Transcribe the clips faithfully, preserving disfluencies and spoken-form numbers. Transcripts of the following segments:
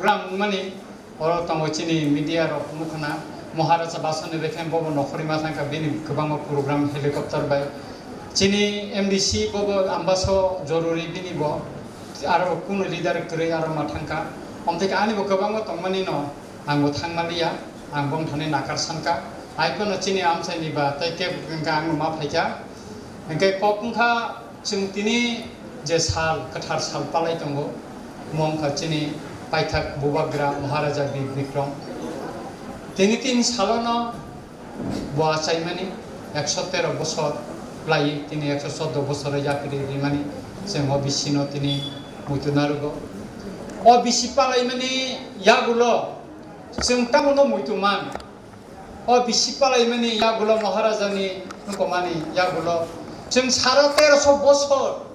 Program wngmani, oro tongo chini media rok nukha na, Maharaja Basoni Rekheng bobo nokhorima thangkha, bini kwbangma program helicopter bai. Chini M D C bobo ambaso joruri bini bo, aro kunu leader kwrwi aro ma thangkha. Omtwi ani bo kwbangma tongmani no, ang bo thangmaliya, ang bongthani nakar sankha. Hai phano chini amchaini ba tei kebo hwnkha ang ma phaikha. Hwnkhe kok wngkha, chwng tini je sal, kwthar sal palai tongo, omo wngkha chini paithak bubagra Maharaja Bir Bikrom. Tini tin salono bo achaimani ekso tero bosor lai, tini ekso chordo bosor yapri rimani chwng O B C no tini muitu narugo. O B C palaimani yagulo chwng tamono muitu man. O bisi palaimani yagulo Maharajani wngkokmani yagulo chwng sara teroso bosor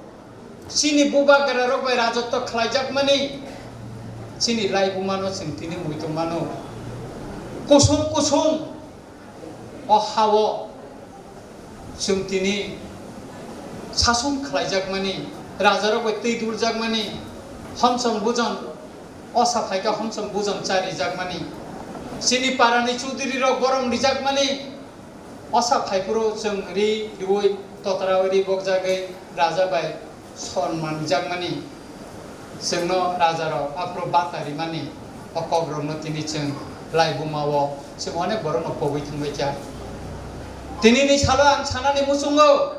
chini bubagra rok bai rajotwo khlaijakmani, chini laibumano chwng tini muitu mano. Kusung kusung o hao chwng tini sason khlaijakmani, rajarok bai twi duljakmani, homsom bujon osa phaikha homsom bujon charijakmani, chini parani chudri rok borom rijakmani, osa phaiphuru chwng ri riwi totra ri bokjagwi raja bai sonman jakmani, chwngno rajarok aphuru bata rimani, o kokrokno tini chwng laibumao chwng onek borokno pogwi thangbaikha. Tinini salo ang sanani muchungo,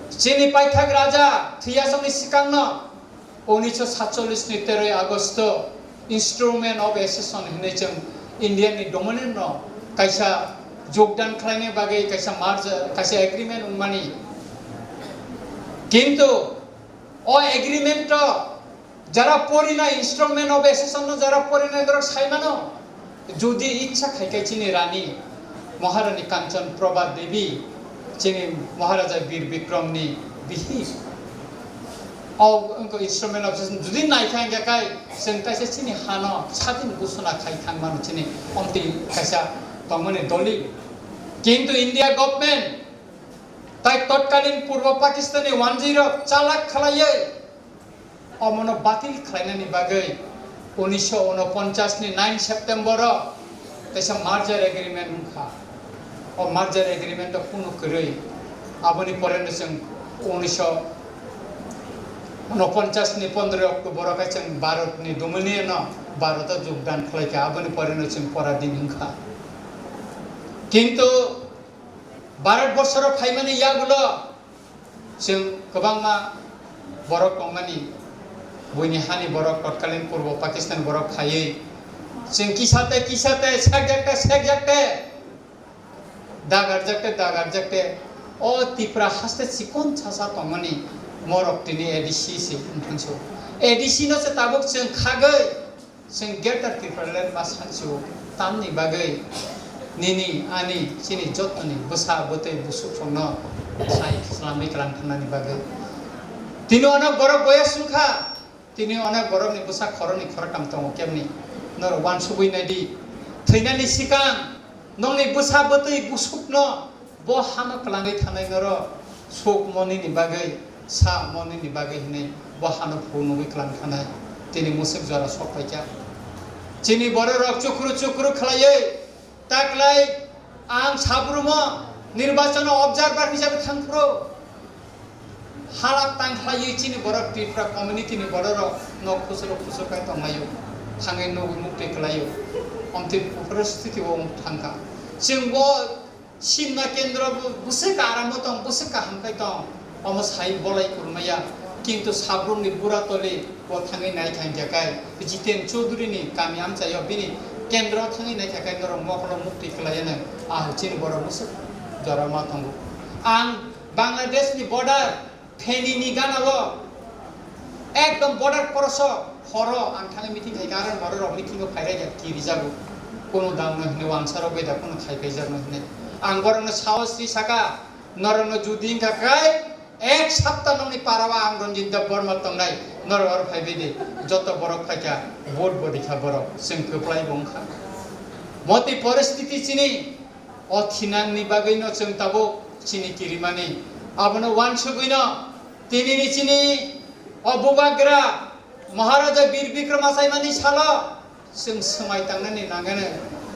chini paithak raja thwiyasongni swkangno unisho satchollish ni teroi Agosto Instrument of Accession hinwi chwng India ni Dominion no kaisa jogdan khlaina bagwi kaisa merger, kaisa agreement wngmani. Kintu o agreement o jara porina, Instrument of Accession no jara porina borok saimano, jodi ichha khai khe chini rani Maharani Kanchan Prabha Devi, chini Maharaja Bir Bikrom ni bihi. O wngkha Instrument of Accession, jodi naikha hingkha khai chwng kaisa chini hano sadin gusuna khai thangmano chini omtwi kaisa tongmani dolil. Kintu India government tai totkalin Purbo Pakistan ni wanjwi rok chalak khlaiwi omono batil khlainani bagwi unisho unoponchas ni nine September o kaisa merger agreement wngkha. O merger agreement o kunu kwrwi, aboni pore no chwng unisho unoponchas ni pondroi October o khe chwng Bharat ni Dominion o Bharat o jogdan khlaikha, aboni pore no chwng poradin wngkha. Kintu Bharat borsoro phaimani yagulo chwng kwbangma borok tongmani, buini hani borok, totkalin Purbo Pakistan borok phaiwi chwng kisa tei kisa tei sekjak tei sekjak tei dagarjak tei dagarjak tei o Tipra haste chikon sasa tongmani morok tini A D C se wngthangso. A D C no se tabuk chwng khagwi Chwng Greater Tipraland ma sansu tamni bagwi nini ani chini jottoni bwsa bwtwi busukrokno sai slamwi kwlang thangnani bagwi. Tini onek borok boyas wngkha, tini onek borokni bwsa khoroknwi khoroktham tongo kebni. Norok uansugwi naidi, thwinani swkang nokni bwsa bwtwi busukno Bo hano kwlangwi thangnai norok suk monini bagwi, sa monini bagwi hinwi bo hano phunugwi kwlang thangnai. Tini musuk jora sok paikha. Chini bororok chukru chukru khlaiwi taklai ang sabrumo nirbachono observer hisabe thangphuru halak tang khlaiwi chini borok Tripura community ni bororok nok khusuro khusuro khai tonglaio, thangwi nugwi muktwi kwlaio. Omtwi poristiti o thangkha. Chwng bo Simna kendro bo bwswk aramo tong, bwswk kaham khai tong, omo sai bolai kwrwngmaya. Kintu sabrumni bura toli bo thangwi naikha hwnkhe kai Jiten Chaudhury ni kami amchaio bini kendro thangwi naikha kai norok mokolo muktwi kwlaiya nang. Ah, chini borok bwswk jora ma tongo. Ang Bangladesh ni border Feni ni gana o ekdom border cross o horo ang thangwi meeting khai ka, aro borok rok meeting o phai rwkha kiri jago, kunu dam no hinwi wansa rok bai da kunu khai phai jak no hinwi. Ang borok no sahos ri saka, norok no judi wngkha kai ek sapta nokni para o ang Ranjit Deb Barma tongnai, norok aro phai bai di, joto borok phai kha, vote bo rikha borok, chwng kwplai bo wngkha. Moti poristiti chini, O thinangni bagwino chwng tabuk chini kirimani. Abono uansugwino tinini chini o bubagra Maharaja Bir Bikrama saimani salo chwng swmai tangnani nangani,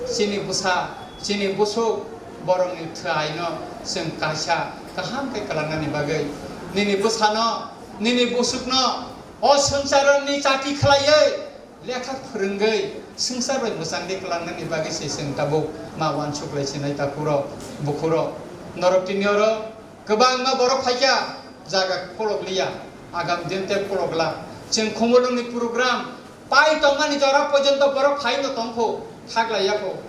chini bwsa, chini busuk, borokni thwi aino chwng kaisa kaham khe kwlangnani bagwi, nini bwsano, nini busukno o swngcharni chati khlaiwi, lekha phwrwngwi swngchar bai mwchangdi kwlangnani bagwi se chwng tabuk ma uansuk lai sinai takhurok, bukhurok. Norok tini oro kwbangma borok phaikha, jaga kolok liya, agam din tei kolok la. Chwng Khumulwngni program pai tongmani jora porjonto borok phaino tongkho, thaklai yakho.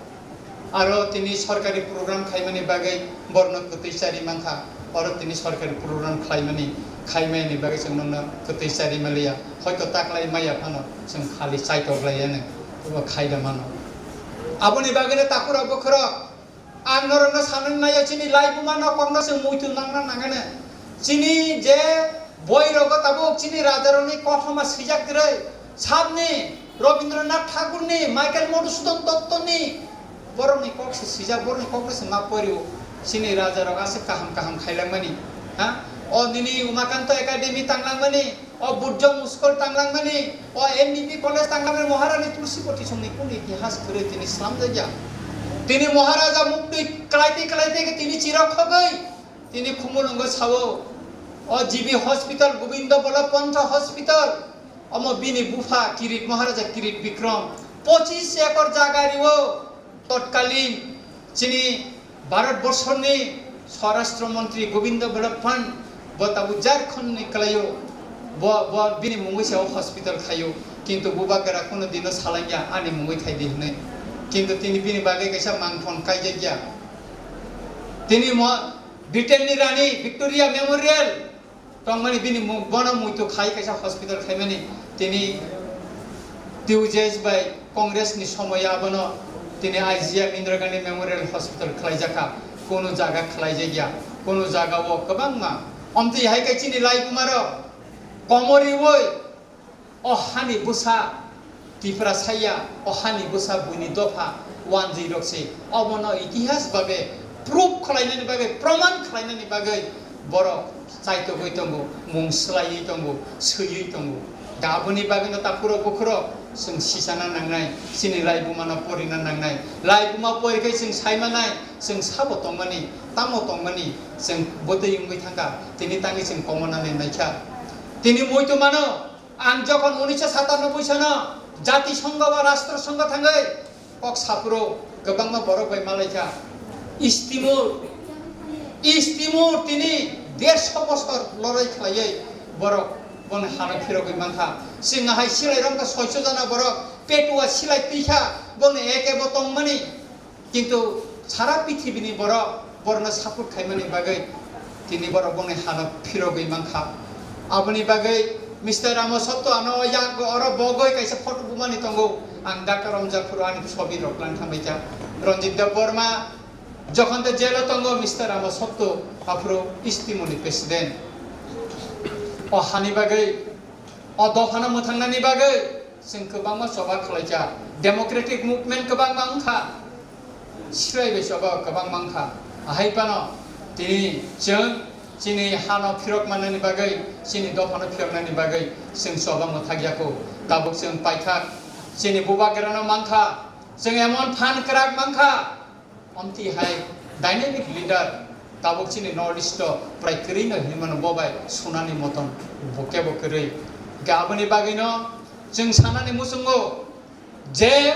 Aro tini sorkari program khaimani bagwi borno kwtwi chari mankha, oro tini sorkari program khlaimani, khaimani bagwi chwng nono kwtwi chari maliya, hoito taklai maya phano chwng khali chaitok lai yani, abo khaida mano. Aboni bagwino takhurok bukhurok ang norokno sanwi maya, chini laibuma nokokno chwng muitu nangna nangani. Chini je boirogo tabuk chini rajarokni kothoma swijak kwrwi, sabni Rabindranath Thakurni, Michael Madhusudan Dattoni, borokni kok se swijak, borokni kokno se ma porio. Chini rajarok aswk kaham kaham khailangmani, ha? O nini Umakanta Academy tanglangmani, o Burjong School tanglangmani, o M B B College tanglangmani, Maharani Tulsi Boti songni kunu itihas kwrwi tini slamjakya. Tini Maharaja mukdwi kwlaitwi kwlaitwi khe tini chirok khogwi, tini Khumulwngo sao, o G B Hospital, Gobindo Ballabh Pant Hospital, omo bini bupha Kirit, Maharaja Kirit Bikram, pochis ekor jaga rio, totkalin chini Bharat borsorni Swarashtra Montri Gobindo Ballabh Pant, bo tabuk Jharkhand ni kwlaio, bo, bo bini mungwi se o hospital khaio, kintu bubagra kuno dino salangya ani mungwi khaidi hinwi, kintu tini bini bagwi kaisa mangthon kaijakya. Tini mo Britain ni Rani Victoria Memorial tongmani bini mu-, bono muitu khai kaisa hospital khaimani, tini T U J S bai Congress ni somoya abono tini I G M Indira Gandhi Memorial Hospital khlaijakha, kunu jaga khlaijakya, kunu jaga o kwbangma. Omtwi hai khe chini laibuma rok komori oi, o hani bwsa Tiprasaya, o hani bwsa buini dopha wanjwi rok se. Obono itihas bagwi proof khlainani bagwi, proman khlainani bagwi borok chaitogwi tongo, mung swlaiwi tongo, swiwi tongo. Da aboni bagwino takhurok bukhurok chwng sisana nangnai, chini laibumano porina nangnai. Laibuma pori khe chwng saimanai, chwng sabo tongmani, tamo tongmani, chwng bwtwi wngwi thangkha, tini tangwi chwng komonani naikha. Tini muitu mano, ang jokhon unisho satanoboi sano Jati Songho ba Rashtra Songho thangwi kok saphuru kwbangma borok bai malaikha. East Timor, East Timor tini dersho bosor lorai khlaiwi borok boni hano phirogwi mankha. Chwng ahai silai romkha soicho jana borok, Petua silai twikha, boni eke bo tongmani. Kintu sara pithibini borok borokno support khaimani bagwi tini borok bongni hano phirogwi mankha. Aboni bagwi Mister Ramo Sotto ano yak oro bogwi kaisa photo bumani tongo. Ang Doctor Romja Phuru ani sobi rok lang thangbaikha. Ranjit Debbarma jokhon de jail o tongo, Mister Ramo Sotto aphuru East Timor ni president. O hani bagwi, o dophano mwthangnani bagwi chwng kwbangma choba khlaikha, democratic movement kwbangma wngkha, Siraibai choba kwbangma wngkha. Ahai phano tini chwng chini hano phirok mannani bagwi, chini dophano phiroknani bagwi chwng choba mwthakya kho. Tabuk chwng paithak chini bubagrano mankha, chwng emon phan kwrak mankha. Omtwi hai dynamic leader tabuk chini North East o prai kwrwi no hinwi mano, bo bai sunani moton bo kebo kwrwi. Ga aboni bagwi no chwng sanani muchungo je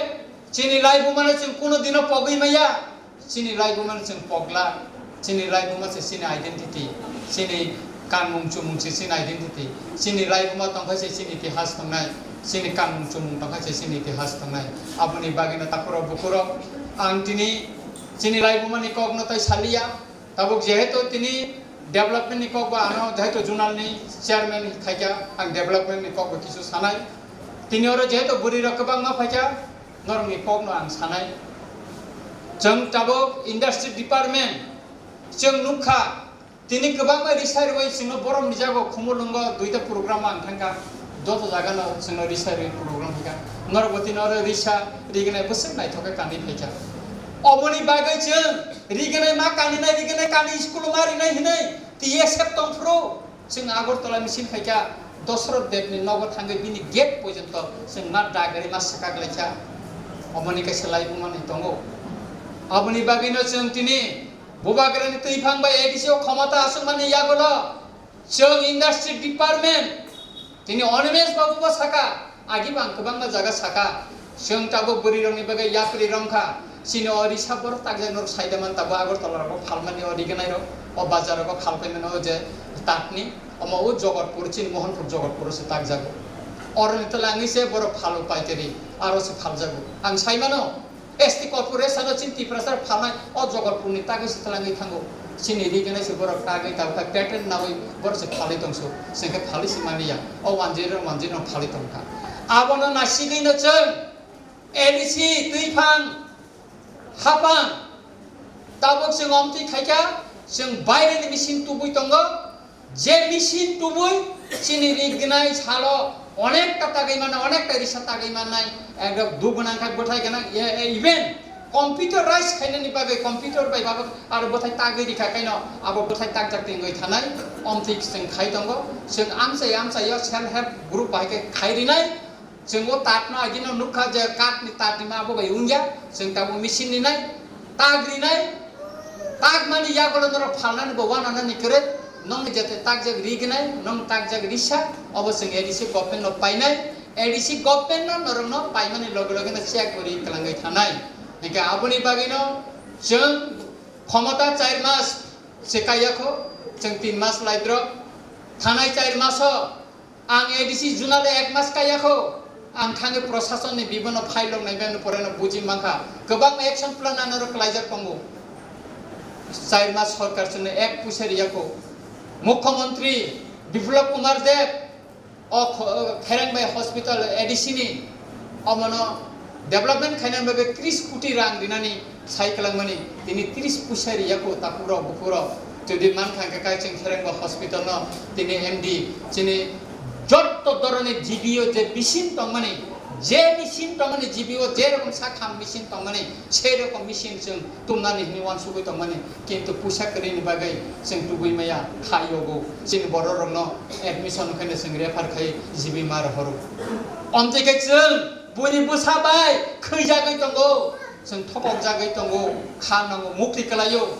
chini laibuma no chwng kuno dino pogwi maya, chini laibuma no chwng pogla, chini laibuma se chini identity, chini kanmung chumung se chini identity, chini laibuma tongkha se chini itihas tongnai, chini kanmung chumung tongkha se chini itihas tongnai. Aboni bagwi no takhurok bukhurok ang tini chini laibuma ni kok no tai saliya. Tabuk jehetu tini development ni kok ba ano jehetu zonal ni chairman khaikha, ang development ni kok bo kisu sanai. Tini oro jehetu bwrwi rok kwbangma phaikha, norok ni kok no ang sanai. Chwng tabuk industry department chwng nukha, tini kwbangma risa rwui chwngno borom ni jago Khumulwngo duita program ang thangkha, joto jaga no chwngno risa rwui program khaikha. Norok bo tini oro risa rignai bwswk naithok khe kanwi phaikha. Oboni bagwi chwng rignai ma kaninai, rignai kani school ma rinai hinwi twi accept tongphuru chwng Agartala meeting khaikha. Dosrot Debni nogo thangwi bini gate porjonto chwng ma dagari ma swkak laikha. Omoni kaisa laibuma ni tongo. Aboni bagwino chwng tini Bubagrani twiphang bai A D C o khomota aswkmani yagulo chwng industry department tini Animesh Babu bo saka, agi bo ang kwbangma jaga saka, chwng tabuk bwrwi rokni bagwi yapri romkha, chini o risa borok takjak norok saida man tabuk Agartala rogo phalmani o rignai rok, o bazar rogo phalpai mano o je tatni, omo o Jogorpur chini Mohanpur Jogorpur o se takjago. Oroni twlangwi se borok phalo paiteri, aro se phaljago. Ang sai mano, S T corporation o chini Tiprasa phalnai o Jogorpurni tagwi se twlangwi thango. Chini rignai se borok tagwi tabukha pattern nawi borok se phalwi tongso. Chwng khe phalwi se mani ya. O wanjwi rok wanjwi rok phalwi tongkha. Abono nasigwi no chwng A D C twiphang hapang tabuk chwng omtwi khaikha, chwng baireni machine tubui tongo. Je machine tubui chini rignai salo onekta tagwi mannai, onekta risa tagwi mannai, ekdom duk gwnang khe bwthai gwnang, e, e, even computerize khainani bagwi computer bai bago aro bwthai tagwi rikha kaino abo bwthai takjak tingwi thanai, omtwi chwng khai tongo. Chwng amchai amchaio self help group bai khe khai rinai. Chwng o tatno agino nukha je katni tatni ma abo bai wngya, chwng tabuk machine ni nai, tag rinai, tag mani yagulo norok phalnani bo wananani kwrwi, nong jete takjak rignai, nong takjak risa, obo chwng A D C government no painai, A D C government no norokno paimani loge loge no check gori kwlangwi thanai. Hingke aboni bagwino chwng khomota char mas se kaiyakho, chwng tin mas laidrok, thanai char maso Ang A D C zonal ek mas kaya kho. Ang thangwi proshasonni bibono file rok naibai ano pore no buji mankha. Kwbangma action plan ano rok klaijak tongo. Char mas sorkar chwngno ek puisa riya kho. Mukhyamantri Biplab Kumar Deb o kho-, Kherengbai Hospital A D C ni omono development khaina bagwi tris koti rang rinani sai kwlangmani, tini tris puisa riya kho takhuk rok bukhuk rok. Jodi mankha hwnkhe kai chwng Kherengba hospital no tini M D chini jotto doroni G B o je machine tongmani, je machine tongmani G B o je rokom sakham machine tongmani, sei rokom machine chwng tumnani hinwi uansugwi tongmani, kintu puisa kwrwini bagwi chwng tubui maya kha yogo chini borok rokno admission khaina chwng refer khai G B ma rohoro. Omtwi khe chwng buini bwsa bai khwijagwi tongo. Chwng thopokjagwi tongo, kha nango, mukti kwlaio.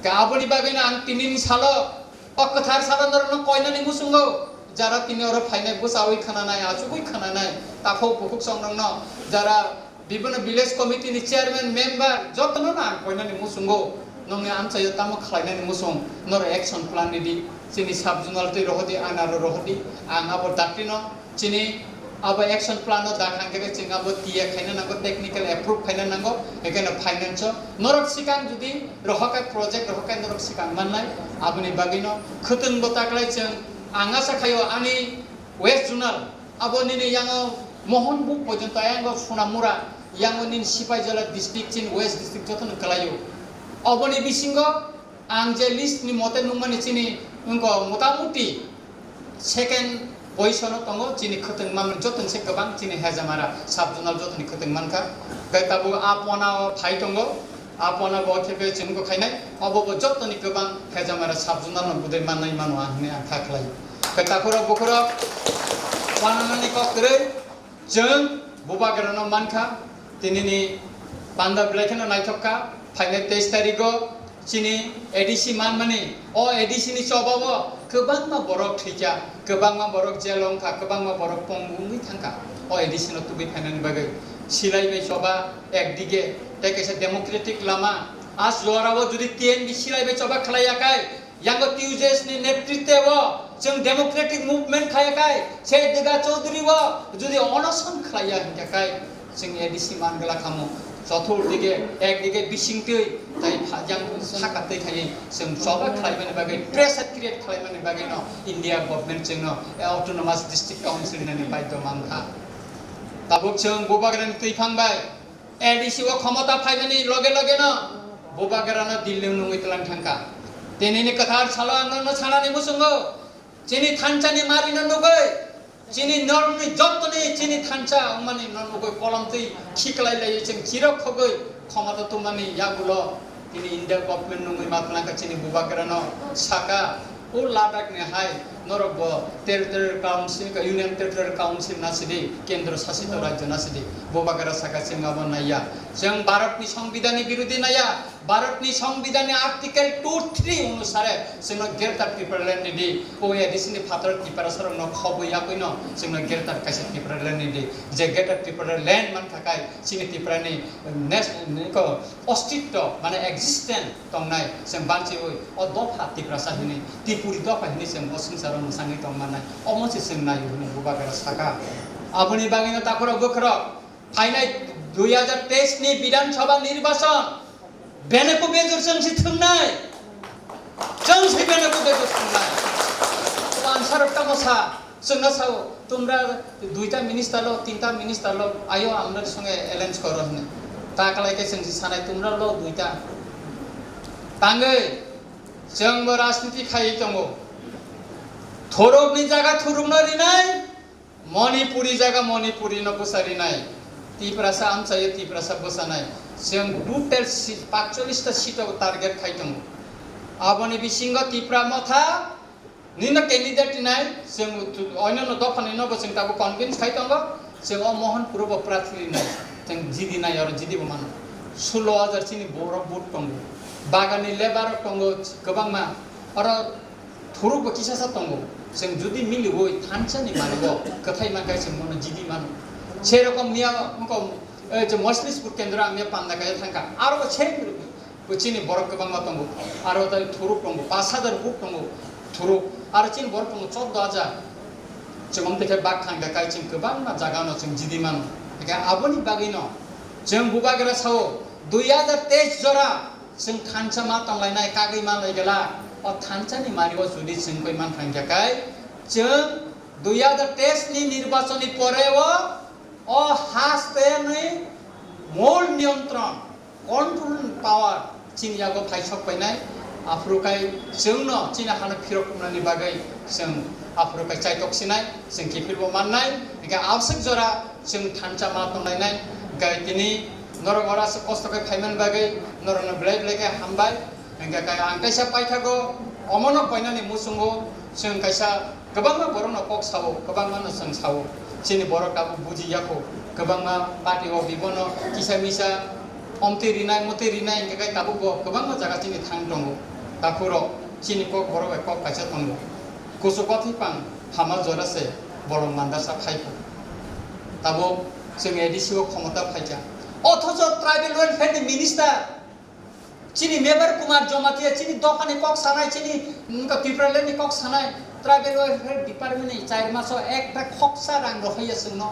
Khe aboni bagwino ang tinini salo, o kwthar salo norokno koinani muchungo, jara tini oro phainai, bwchaui khwnanai, achugui khwnanai, takhuk bukhuk chongrokno, jara bibino village committee ni chairman, member, jotono no ang koinani muchungo, nongni amchaio tamo khlainani muchung, norok action plan ridi, chini sub zonal twi rohordi, anaro rohordi, ang abo daktino, Chini abo action plan no da khan khe chwng abo tiya khaina nango, technical approve khaina nango, ekheno finance o norok sikang jodi rohorkha project rohorkha norok sikang mannai, aboni bagwino khwtwng bo taklai chwng ang asa khaio ani West Zonal abo nini yango Mohanpur porjonto ayango Sonamura yango nini Sipaijala district chini West district jotono kwlaio. Oboni bisingo Ang je list ni mote nukmani chini wngkha motamuti second position o tongo chini khwtwng manmani jotoni se kwbang chini Hejamara sub zonal jotoni khwtwng mankha. Tei tabuk a pona o phai tongo, a pona bo khe be chwng wngkha khainai, obo bo jotoni kwbang Hejamara sub zonal no budai mannai mano ang hinwi ang kha khlai. Tei takhurok bukhurok wananani kok kwrwi. Chwng bubagrano mankha, tinini panda belai kheno naithok kha, phainai teis tarigo chini A D C manmani, o A D C ni chobao kwbangma borok thwikha, kwbangma borok jail wngkha, kwbangma borok pongwi wngwi thangkha, o A D C no tubui phainani bagwi. Silai bai choba ekdige, tei kaisa democratic lama, a jorao jodi T N B silai bai choba khlai yakai, Yango T U J S ni netritwe o chwng democratic movement khaya khai, se Dega Chaudhary o jodi onoson khlaiya hinkhe khai, chwng A D C mangla khamu. Chothur dige, ek dige bising twi, tai pha-, yang saka twi khaiwi chwng choba khlaimani bagwi, pressure create khlaimani bagwi no India government chwngno autonomous district council nani baidhyo mankha. Tabuk chwng bubagrani twiphang bai, A D C o khomota phaimani loge loge no bubagrano Delhi nungwi tlang thangkha. Tinini kwthar salo ang nono sanani muchungo, chini thansa ni mari no nugwi, chini norok ni joto ni chini thansa wngmani no nugwi kolom twi khiklai lai chwng chirok khogwi khomota tumani yagulo tini India government nungwi ma tlang kha chini bubagrano saka o Ladakh ni hai Norok bo territorial council, union territorial council na sidi, kendro sasito rajyo na sidi, bubagra saka chwng abo naiya. Chwng Bharatni Songbidanni birodi naiya, Bharatni Songbidanni Article two three onusare chwngno Greater Tipraland ni di, O A D C ni phatar Tiprasarokno khobwi yakoino chwngno Greater kaisa Tipraland ni di. Je Greater Tipraland mankha kai chini Tiprani nes-, ko ostitto, mane existence tongnai, chwng banchiwi o dopha Tiprasa hinwi, Tipuri dopha hinwi chwng o swngcharo mwsangwi tong mannai. Omo se chwng naio hinwi bubagra saka. Aboni bagwino takhurok bwkhwrok phainai dui hajar teis ni Bidhan Sabha nirbachon bene kubejor chwng se thwngnai. Chwng se bene kubejor thwngnai. O ansarok tamo sa, chwngno sao, tumra duita minister lo, tinta minister lo, ayo amrani songe alliance koro hwnwi. Ta kalai khe chwng se sanai, tumra lo duita. Tangwi chwng bo rajniti khaiwi tongo. Thorokni jaga thurukno rinai, Manipuri jaga Manipuri no bwsa rinai. Tiprasa amchaio Tiprasa bwsanai. Chwng total si-, paitsollish ta seat o target khai tongo. Aboni bisingo Tipra Motha nino candidate rinai, chwng tu-, oinano dophani nobo chwng tabuk convince khai tongo, chwng o Mohanpuro bo prathi rinai, chwng jidi nai oro jidi bo mano. Sullo hajar chini borok vote tongo, bagani labour rok tongo kwbangma, oro thuruk bo kisa sa tongo, chwng judi miliwi thansa ni mani bo kwthai mankhai chwng mono jidi mano. Sei rokom miya wngkha, eh, je Moslispur kendro ang miya panda kaya thangkha, aro bo sei Bo chini borok kwbangma tongo, aro tai thuruk tongo, pash hajar vote tongo, thuruk, aro chini borok tongo choddo hajar. Chwng tei khe bak thang kha kai chwng kwbangma jaga no chwng jidi mano. Hingkhe aboni bagwi no chwng bubagra sao dui hajar teis jora chwng thansa ma tong lainai kagwi ma lai gela. O thansa ni mari o judi chwng koi man thang kha kai chwng dui hajar teis ni nirbachon ni pore o, o haste ni mol niyantron control power chini yago phaisok painai, aphuru kai chwngno chini hano phirok kumnani bagwi chwng aphuru kai chaitok sinai, chwng kiphilbo mannai, hingkhe abswk jora chwng thansa ma tonglainai, hingkhe tini norok oro aswk kosto khe phaimani bagwi norokno belai belai khe hambai, hingkhe kai ang kaisa paithago omono koinani muchungo chwng kaisa Kwbangma borokno kok sao, kwbangmano chwng sao. Chini borok tabuk buji yakho. Kwbangma party o bibono kisa misa omtwi rinai, motwi rinai hingkhe kai tabuk bo kwbangma jaga chini thang tongo. Takhurok chini kok borok bai kok kaisa tongo. Kuchuk kothwi pang hama jora se bolong mandarsa phaikho. Tabuk chwng A D C o khomota phaikha. Othocho tribal welfare ni minister Chini Mebar Kumar Jamatia, chini dophani kok sanai, chini, mm, Tipraland ni kok sanai, Tribal Welfare Department ni chair maso ekta khoksa rang rohorya chwngno.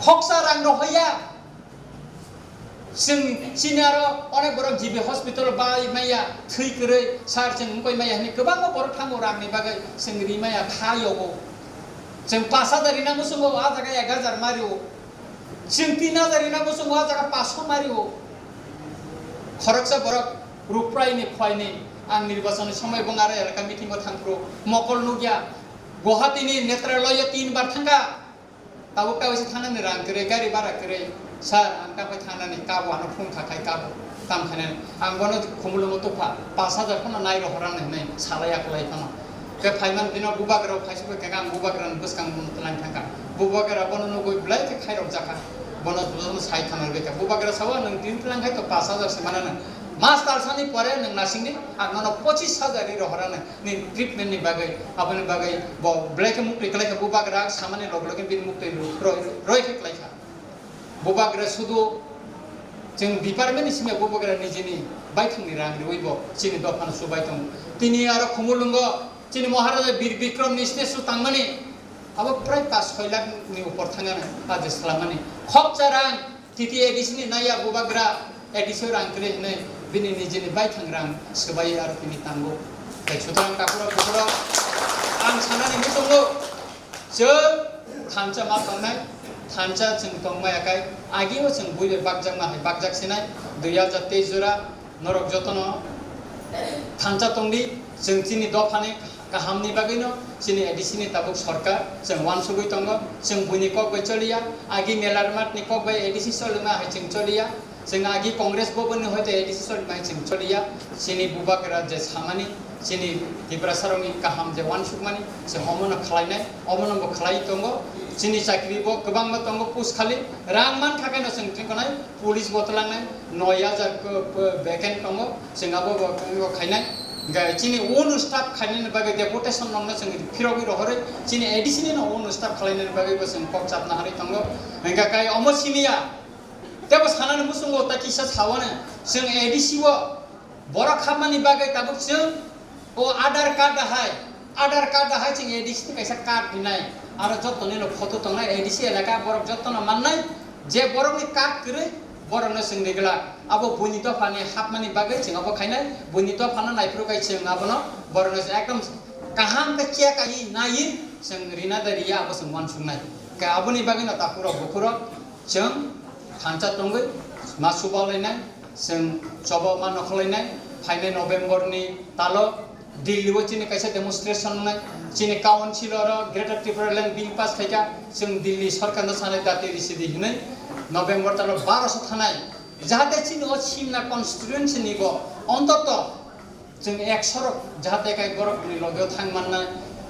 Khoksa rang rohorya. Chwng chini aro onek borok G B hospital bai maya, thwi kwrwi, sir chwng wngkoi maya hwnwi kwbangma borok thango rang ni bagwi chwng ri maya kha yogo. Chwng pash hajar rina muchungo, ah jaga ek hajar mario. Chwng tin hajar rina muchungo, ah jaga pash mari o. Khoroksa borok Ruprai ni khwlai ni ang nirbachon ni somoi bung aro elaka meeting o thang phuru mokol nukya. Guwahati ni Netraloy o tin bar thangkha. Tabuk ta usi thangnani rang kwrwi, gari bhara kwrwi. Sir, ang ta bai thangnani kabo, ano phone kha khai kabo. Tam khainani ang bono khumulwngo tupha, pash hajar phano nai rohorani hwnwi salai akwlai phano. Khe phaimani dino bubagra rok phaisukha khe ang bubagra ni bwskango tlang thangkha. Bubagra bono nugwi belai khe khairok jakha. Bono, bono sai thangna rwbaikha. Bubagra sao nwng tini tlang khai to pash hajar se manana. Mas talsani pore nwng nasingdi ang nono pochis hajar ri rohorani ni treatment ni bagwi, aboni bagwi bo belai khe muktwi kwlaikha. Bubagra samani log loge bini muktwi roi, roi khe kwlaikha. Bubagra sudu chwng department ni simi bubagra nijini baithangni rang riwi bo chini dophano chubai tongo. Tini aro Khumulwngo chini Maharaja Bir Bikram ni statue tangmani abo prai pash soi lakh ni upor thangani aje slamani. Khoksa rang T T A D C ni naya bubagra A D C o rang kwrwi hwnwi bini nijini baithang rang swbai aro tini tango. Tai sutrang takhurok bukhurok ang sanani muchungo. Chwng thansa ma tongnai, thansa chwng tongmaya kai, agio chwng bui bai bakjakma hai bakjak sinai, dui hajar teis jora norok jotono thansa tongdi, chwng chini dophani kahamni bagwino chini A D C ni tabuk sorkar chwng uansugwi tongo, chwng buini kok bai choliya, agi Melarmat ni kok bai A D C cholima hai chwng choliya, Chwng agi Congress bo boni hoite A D C sori mai chwng choliya, chini bubagra je samani, chini Tiprasarokni kaham je wansukmani, chwng omono khlainai, omono bo khlai tongo. Chini chakri bo kwbangma tongo, post khali rang mankha khe no chwng twi konai, police bo twlangnai, noi hajar ko-, ko-, vacant tongo, chwng abo bo, bo khainai. Hwnkhe chini own staff khainani bagwi deputation rokno chwng phirogwi rohorwi, chini A D C ni no own staff khlainani bagwi bo chwng kok chapna harwi tongo. Hwnkhe kai omo simiya, tebo sanani muchungo ta kisa sawani, chwng A D C o borok hapmani bagwi tabuk chwng o Aadhaar card hai, Aadhaar card hai chwng A D C ni kaisa card hinai, aro jottoni no photo tongnai A D C elaka borok jottono mannai, je borokni card kwrwi borokno chwng rigwlak, abo buini dophani hapmani bagwi chwng abo khainai, buini dophano naiphuru kai chwng abono borokno ekdom kaham khe check kai naiwi chwng rina da riya abo chwng uansuknai. Khe aboni bagwino takhurok bukhurok chwng thansa tongwi ma subalainai, chwng choba ma nokholainai, phainai November ni talo Delhi o chini kaisa demonstration wngnai, chini council oro Greater Tipraland bill pass khaikha, chwng Delhi sorkarno sanai dati risidi hinwi November talo baro so thanai, jahate chini o Simna constituency ni bo ontoto chwng ekso rok jahate kai borok ni loge o thang mannai,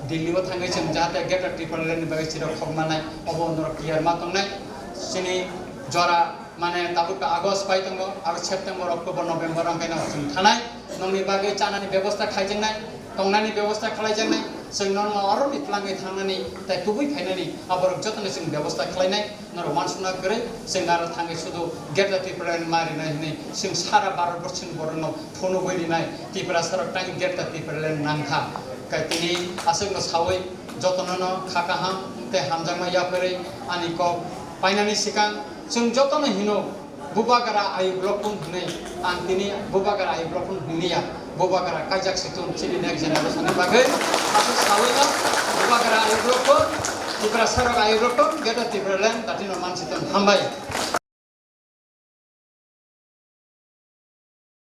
Delhi o thangwi chwng jahate Greater Tipraland ni bagwi chirok khok mannai, obo norok clear ma tongnai. Chini jora mane tabuk August pai tongo, aro September, October, November ang kaino chwng thanai, nongni bagwi chanani bebosta khaijaknai, tongnani bebosta khlaijaknai, chwng nono oro ni twlangwi thangnani tei kubui phainani aborok jotono chwng bebosta khlainai. Norok uansukna kwrwi, chwng aro thangwi sudu Greater Tipraland ma rinai hwnwi chwng sara Bharat borsi ni borokno phunugwi rinai, Tiprasarok tang Greater Tipraland nangkha. Kai tini aswkno sawi jotono no kha kaham tei hamjakma yapharwi ani kok painani swkang chwng jotono hino Bubagra ayuk rokun hwnwi ang tini Bubagra ayuk rokun hwnliya. Bubagra kaijak situng chini next generation ni bagwi aswk sawi no Bubagra ayuk rokun, Tiprasarok ayuk rokun, Greater Tipraland datino mansitung hambai.